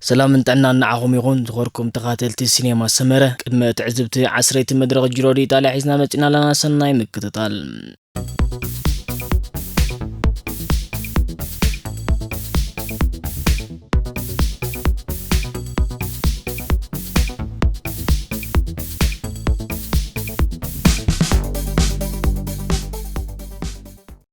ሰላምን ጥዕናን ንዓኹም ይኹን፣ ዝኸበርኩም ተኻተልቲ ሲኔማ ሰመረ። ቅድመ ትዕዝብቲ ዓስረይቲ መድረኽ ጂሮ ዲ ኢጣልያ ሒዝና መጺና ኣለና። ሰናይ ምክትታል።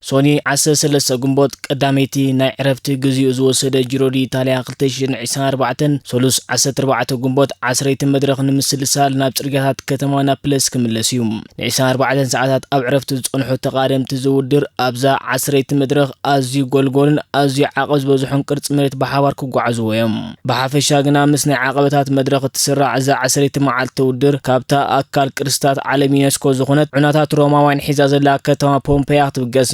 ሶኒ ዓሰርተ ሰለስተ ግንቦት ቀዳመይቲ ናይ ዕረፍቲ ግዜኡ ዝወሰደ ጂሮ ዲ ኢጣልያ ክልተ ሽሕን ዕስራን ኣርባዕተን፣ ሰሉስ ዓሰርተ ኣርባዕተ ግንቦት ዓስረይቲ መድረኽ ንምስልሳል ናብ ጽርግያታት ከተማ ናፕለስ ክምለስ እዩ። ንዕስራን ኣርባዕተን ሰዓታት ኣብ ዕረፍቲ ዝጸንሑ ተቓደምቲ ዝውድር ኣብዛ ዓስረይቲ መድረኽ ኣዝዩ ጎልጎልን ኣዝዩ ዓቐብ ዝበዝሖን ቅርጺ መሬት ብሓባር ክጓዓዝዎ እዮም። ብሓፈሻ ግና ምስ ናይ ዓቐበታት መድረኽ እትስራዕ እዛ ዓሰርይቲ መዓልቲ ውድድር ካብታ ኣካል ቅርስታት ዓለም ዩኔስኮ ዝኾነት ዑናታት ሮማውያን ሒዛ ዘላ ከተማ ፖምፔያ ክትብገስ።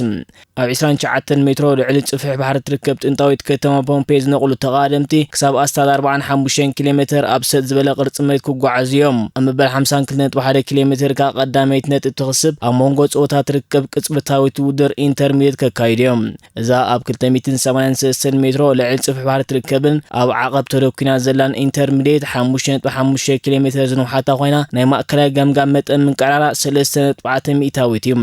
ኣብ ዕስራን ትሽዓተን ሜትሮ ልዕሊ ጽፍሒ ባሕሪ ትርከብ ጥንታዊት ከተማ ፖምፔ ዝነቕሉ ተቓደምቲ ክሳብ ኣስታት ኣርባዓን ሓሙሽተን ኪሎ ሜተር ኣብ ሰጥ ዝበለ ቅርጺ መሬት ክጓዓዙ እዮም። ኣብ መበል ሓምሳን ክልተ ነጥቢ ሓደ ኪሎ ሜተር ከኣ ቀዳመይቲ ነጥቢ ትኽስብ ኣብ መንጎ ጸወታ ትርከብ ቅጽበታዊት ውድድር ኢንተርሚድየት ከካይዱ እዮም። እዛ ኣብ ክልተ ሚእትን ሰማንያን ሰለስተን ሜትሮ ልዕሊ ጽፍሒ ባሕሪ ትርከብን ኣብ ዓቐብ ተደኲና ዘላን ኢንተርሚድየት ሓሙሽተ ነጥቢ ሓሙሽተ ኪሎ ሜተር ዝነውሓታ ኮይና፣ ናይ ማእከላይ ገምጋም መጠን ምንቅዕራራ ሰለስተ ነጥቢ ኣርባዕተ ሚእታዊት እዩ።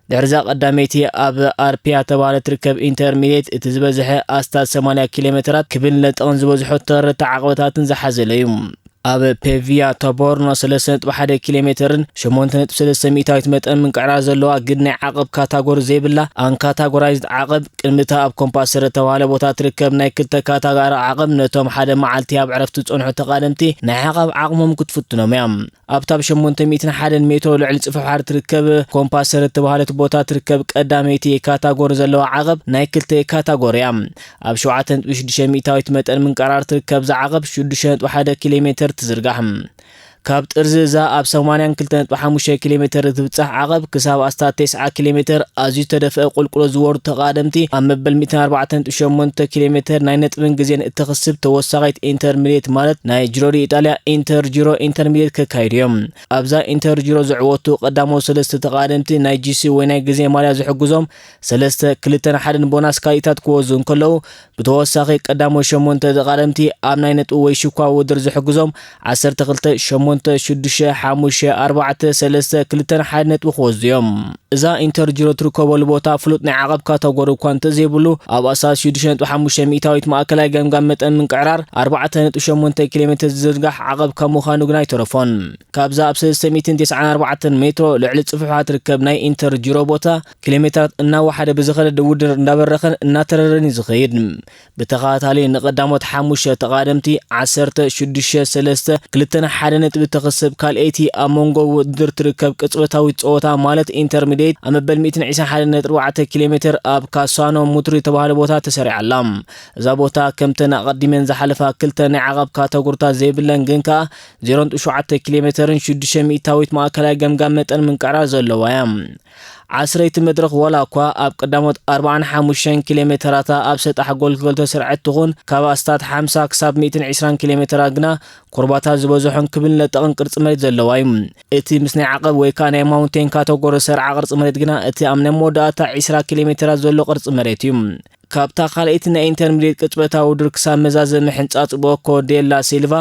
ድሕሪዛ ቀዳመይቲ ኣብ ኣርፒያ ተባህለ ትርከብ ኢንተርሚድየት እቲ ዝበዝሐ ኣስታት ሰማንያ ኪሎ ሜተራት ክብን ለጠቕን ዝበዝሖ ተረርቲ ዓቐበታትን ዝሓዘለ እዩ። ኣብ ፔቪያ ቶቦርኖ ሰለስተ ነጥቢ ሓደ ኪሎ ሜተርን ሸሞንተ ነጥቢ ሰለስተ ሚእታዊት መጠን ምንቅዕራር ዘለዋ ግን ናይ ዓቐብ ካታጎሪ ዘይብላ ኣንካታጎራይዝድ ዓቐብ ቅድሚታ ኣብ ኮምፓሰር እተባህለ ቦታ ትርከብ ናይ ክልተ ካታጎሪ ዓቐብ ነቶም ሓደ መዓልቲ ኣብ ዕረፍቲ ዝጸንሑ ተቓደምቲ ናይ ዓቐብ ዓቕሞም ክትፍትኖም እያ። ኣብታ ብ ሸሞንተ ሚእትን ሓደን ሜትሮ ልዕሊ ጽፍሒ ባሕሪ ትርከብ ኮምፓሰር እተባህለት ቦታ ትርከብ ቀዳመይቲ ካታጎሪ ዘለዋ ዓቐብ ናይ ክልተ ካታጎሪ እያ። ኣብ ሸውዓተ ነጥቢ ሽዱሽተ ሚእታዊት መጠን ምንቅዕራር ትርከብ እዛ ዓቐብ ሽዱሽተ ነጥቢ ሓደ ኪሎ ሜተር ትዝርጋሕ። ካብ ጥርዚ እዛ ኣብ ሰማንያን ክልተ ነጥቢ ሓሙሽተ ኪሎ ሜተር እትብጻሕ ዓቐብ ክሳብ ኣስታት ተስዓ ኪሎ ሜተር ኣዝዩ ዝተደፍአ ቁልቁለት ዝወርዱ ተቓደምቲ ኣብ መበል ሚእትን ኣርባዕተን ነጥቢ ሸሞንተ ኪሎ ሜተር ናይ ነጥብን ግዜን እትኽስብ ተወሳኺት ኢንተርሚድየት ማለት ናይ ጂሮ ዲ ኢጣልያ ኢንተር ጂሮ ኢንተርሚድየት ከካይዱ እዮም። ኣብዛ ኢንተር ጂሮ ዝዕወቱ ቀዳሞት ሰለስተ ተቓደምቲ ናይ ጂሲ ወይ ናይ ግዜ ማልያ ዝሕግዞም ሰለስተ ክልተን ሓደን ቦናስ ካልኢታት ክወዙ እንከለዉ፣ ብተወሳኺ ቀዳሞት ሸሞንተ ተቓደምቲ ኣብ ናይ ነጥቢ ወይ ሽኳ ውድድር ዝሕግዞም ዓሰርተ ክልተ፣ ሸሞንተ፣ ሽዱሽተ፣ ሓሙሽተ፣ ኣርባዕተ፣ ሰለስተ፣ ክልተን ሓደ ነጥቢ ክወስዱ እዮም። እዛ ኢንተር ጂሮ ትርከበሉ ቦታ ፍሉጥ ናይ ዓቐብ ካተጎሪ እኳ እንተዘይብሉ፣ ኣብ ኣስታት ሽዱሽተ ነጥቢ ሓሙሽተ ሚእታዊት ማእከላይ ገምጋም መጠን ምንቅዕራር ኣርባዕተ ነጥቢ ሸሞንተ ኪሎ ሜተር ዝዝርጋሕ ዓቐብ ካብ ምዃኑ ግን ኣይተረፎን። ካብዛ ኣብ ሰለስተ ሚእትን ተስዓን ኣርባዕተን ሜትሮ ልዕሊ ጽፍሕዋ ትርከብ ናይ ኢንተር ጂሮ ቦታ ኪሎ ሜትራት እናወሓደ ብዝኸደ ውድድር እንዳበረኸን እናተረረን እዩ ዝኸይድ። ብተኸታታሊ ንቐዳሞት ሓሙሽተ ተቓደምቲ ዓሰርተ፣ ሽዱሽተ፣ ሰለስተ፣ ክልተን ሓደ ነጥቢ ተኽስብ ካልኣይቲ ኣብ መንጎ ውድድር ትርከብ ቅጽበታዊት ጸወታ ማለት ኢንተርሚድየት ኣብ መበል ሚእትን ዕስራን ሓደን ነጥቢ ኣርባዕተ ኪሎ ሜተር ኣብ ካሳኖ ሙትሪ ዝተባህለ ቦታ ተሰሪዓ ኣላ። እዛ ቦታ ከምተን ኣቐዲመን ዝሓለፋ ክልተ ናይ ዓቐብ ካተጎሪታት ዘይብለን ግን ከኣ ዜሮ ነጥቢ ሸውዓተ ኪሎ ሜተርን ሽዱሽተ ሚእታዊት ማእከላይ ገምጋም መጠን ምንቅዕራር ዘለዋ እያ። ዓስረይቲ መድረኽ ዋላ እኳ ኣብ ቀዳሞት ኣርባዓን ሓሙሽተን ኪሎ ሜተራታ ኣብ ሰጣሕ ጎልጎል ተሰርዐት ትኹን፣ ካብ ኣስታት ሓምሳ ክሳብ ሚእትን ዕስራን ኪሎ ሜተራት ግና ኩርባታት ዝበዝሖን ክብን ለጠቕን ቅርጺ መሬት ዘለዋ እዩ። እቲ ምስ ናይ ዓቐብ ወይ ከኣ ናይ ማውንቴን ካተጎሪ ሰርዓ ቅርጺ መሬት ግና እቲ ኣብ ናይ መወዳእታ ዕስራ ኪሎ ሜተራት ዘሎ ቅርጺ መሬት እዩ። ካብታ ካልኣይቲ ናይ ኢንተርሚድየት ቅጽበታዊ ውድድር ክሳብ መዛዘሚ ሕንጻጽ ቦኮ ዴላ ሲልቫ፣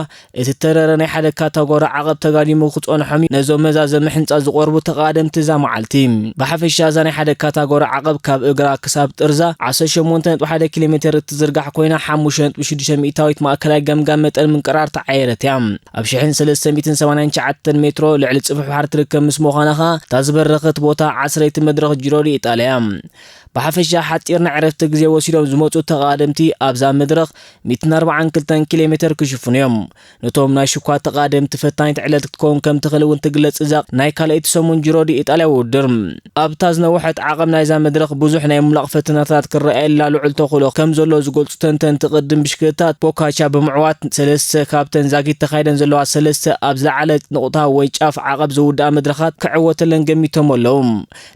እቲ ተረረ ናይ ሓደ ካታጎሪ ዓቐብ ተጋዲሙ ክጸንሖም እዩ። ነዞም መዛዘሚ ሕንጻጽ ዝቐርቡ ተቓደምቲ እዛ መዓልቲ። ብሓፈሻ እዛ ናይ ሓደ ካታጎሪ ዓቐብ ካብ እግራ ክሳብ ጥርዛ ዓሰርተ ሸሞንተ ነጥቢ ሓደ ኪሎ ሜተር እትዝርጋሕ ኮይና፣ ሓሙሽተ ነጥቢ ሽዱሽተ ሚእታዊት ማእከላይ ገምጋም መጠን ምንቅራር ተዓየረት እያ። ኣብ ሽሕን ሰለስተ ሚእትን ሰማንያን ትሽዓተን ሜትሮ ልዕሊ ጽፍሒ ባሕሪ ትርከብ ምስ ምዃና ኸኣ፣ እታ ዝበረኸት ቦታ ዓስረይቲ መድረኽ ጂሮ ዲ ኢጣልያ እያ። ብሓፈሻ ሓጺር ናይ ዕረፍቲ ግዜ ወሲዶም ዝመጹ ተቓደምቲ ኣብዛ መድረኽ ሚእትን ኣርባዓን ክልተን ኪሎ ሜተር ክሽፍኑ እዮም። ነቶም ናይ ሽኳ ተቓደምቲ ፈታኒት ዕለት ክትከውን ከም ትኽእል እውን ትግለጽ እዛ ናይ ካልኣይቲ ሰሙን ጂሮ ዲ ኢጣልያ ውድድር። ኣብታ ዝነውሐት ዓቐብ ናይዛ መድረኽ ብዙሕ ናይ ምምላቕ ፈተናታት ክረኣየላ ልዑል ተኽእሎ ከም ዘሎ ዝገልጹ ተንተንቲ ቅድም ብሽክለታ ፖካቻ ብምዕዋት ሰለስተ ካብተን ዛጊት ተኻይደን ዘለዋ ሰለስተ ኣብ ዝለዓለ ንቑታ ወይ ጫፍ ዓቐብ ዝውድኣ መድረኻት ክዕወተለን ገሚቶም ኣለዉ።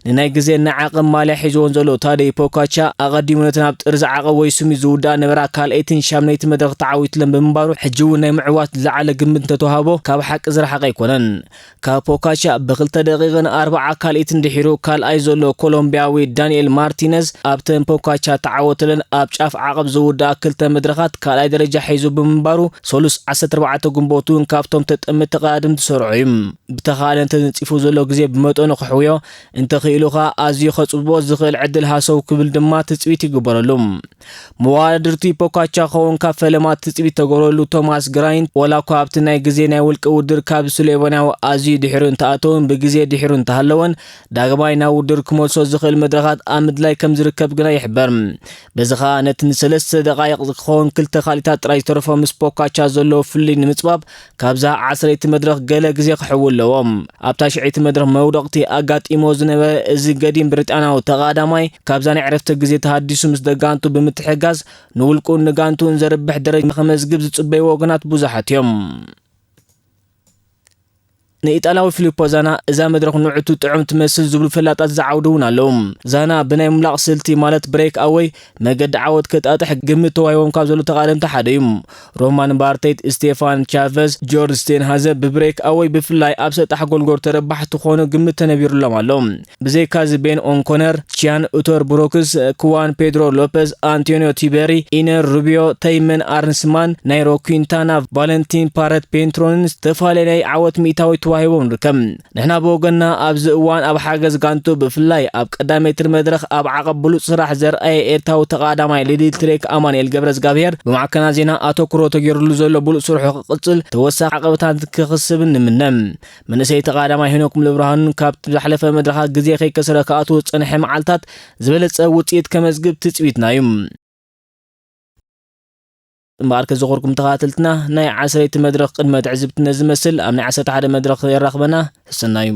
ንናይ ግዜ ናይ ዓቐብ ማልያ ሒዝዎን ዘሎ ታደይ ፖካቻ ኣቐዲሙ ነተን ኣብ ጥርዚ ዓቐብ ወይ ስሚት ዝውድኣ ነበራ ካልኣይትን ሻምናይትን መድረኽ ተዓዊትለን ብምንባሩ፣ ሕጂ እውን ናይ ምዕዋት ዝለዓለ ግምት እንተተዋህቦ ካብ ሓቂ ዝረሓቐ ኣይኮነን። ካብ ፖካቻ ብክልተ ደቂቕን ኣርባዓ ካልኢትን ድሒሩ ካልኣይ ዘሎ ኮሎምቢያዊ ዳንኤል ማርቲነዝ ኣብተን ፖካቻ ተዓወተለን ኣብ ጫፍ ዓቐብ ዝውድኣ ክልተ መድረኻት ካልኣይ ደረጃ ሒዙ ብምንባሩ፣ ሰሉስ ዓሰርተ ኣርባዕተ ግንቦት እውን ካብቶም ተጠምቲ ቀዳድም ዝሰርዖ እዩ። ብተኻእለ እንተነጺፉ ዘሎ ግዜ ብመጠኑ ክሕውዮ እንተኽኢሉ ኸኣ ኣዝዩ ከጽብቦ ዝኽእል ዕድል ሃሰው ክብል ድማ ትጽቢት ይግበረሉ። መወዳድርቲ ፖካቻ ክኸውን ካብ ፈለማ ትጽቢት ተገብረሉ ቶማስ ግራይንት፣ ዋላ እኳ ኣብቲ ናይ ግዜ ናይ ውልቂ ውድድር ካብ ስሎቬንያዊ ኣዝዩ ድሒሩ እንተኣተወን ብግዜ ድሒሩ እንተሃለወን፣ ዳግማይ ናብ ውድድር ክመልሶ ዝኽእል መድረኻት ኣብ ምድላይ ከም ዝርከብ ግና ይሕበር። በዚ ኸኣ ነቲ ንሰለስተ ደቓይቕ ክኸውን ክልተ ካልኢታት ጥራይ ዝተረፎ ምስ ፖካቻ ዘለዎ ፍልልይ ንምጽባብ ካብዛ ዓሰርይቲ መድረኽ ገለ ግዜ ክሕው ኣለዎ። ኣብታ ሽዕይቲ መድረኽ መውደቕቲ ኣጋጢሞ ዝነበረ እዚ ገዲም ብሪጣንያዊ ተቓዳማይ ካብዛ ናይ ዕረፍቲ ግዜ ተሃዲሱ ምስ ደጋንቱ ብምትሕጋዝ ንውልቁን ንጋንቱን ዘርብሕ ደረጃ ከመዝግብ ዝጽበዩ ወገናት ብዙሓት እዮም። ንኢጣልያዊ ፊሊፖ ዛና እዛ መድረኽ ንዕቱ ጥዑም ትመስል ዝብሉ ፈላጣት ዝዓውዱ እውን ኣለዉ። ዛና ብናይ ምምላቕ ስልቲ ማለት ብሬክ ኣወይ መገዲ ዓወት ከጣጥሕ ግምት ተዋሂቦም ካብ ዘለዉ ተቓደምቲ ሓደ እዩ። ሮማን ባርቴት፣ ስቴፋን ቻቨዝ፣ ጆርጅ ስቴንሃዘ ብብሬክ ኣወይ ብፍላይ ኣብ ሰጣሕ ጎልጎል ተረባሕቲ ክኾኑ ግምት ተነቢሩሎም ኣሎ። ብዘይካዚ ቤን ኦንኮነር፣ ቺያን ኡቶር ብሩክስ፣ ክዋን ፔድሮ ሎፐዝ፣ ኣንቶኒዮ ቲበሪ፣ ኢነር ሩቢዮ፣ ተይመን ኣርንስማን፣ ናይሮ ኲንታና፣ ቫለንቲን ፓረት ፔንትሮንን ዝተፈላለየ ናይ ዓወት ሚእታዊ ተዋሂቦም ንርከብ። ንሕና ብወገንና ኣብዚ እዋን ኣብ ሓገዝ ጋንቱ ብፍላይ ኣብ ቀዳመይቲ መድረኽ ኣብ ዓቐብ ብሉጽ ስራሕ ዘርኣየ ኤርትራዊ ተቓዳማይ ሊድል ትሬክ ኣማኑኤል ገብረዝጋብሄር ብማዕከናት ዜና ኣተኩሮ ተገይሩሉ ዘሎ ብሉጽ ስርሑ ክቕጽል ተወሳኺ ዓቐብታት ክኽስብን ንምነ። መንእሰይ ተቓዳማይ ሄኖክ ሙሉብርሃኑን ካብቲ ዝሓለፈ መድረኻት ግዜ ከይከሰረ ክኣትዎ ዝጸንሐ መዓልታት ዝበለጸ ውጽኢት ከመዝግብ ትጽቢትና እዩ። እምበኣር ከዘኹርኩም ተኸታተልትና ናይ ዓሰርይቲ መድረኽ ቅድመ ትዕዝብቲ ነዚ ዝመስል፣ ኣብ ናይ ዓሰርተ ሓደ መድረኽ የራኽበና። ሰሰናዩ።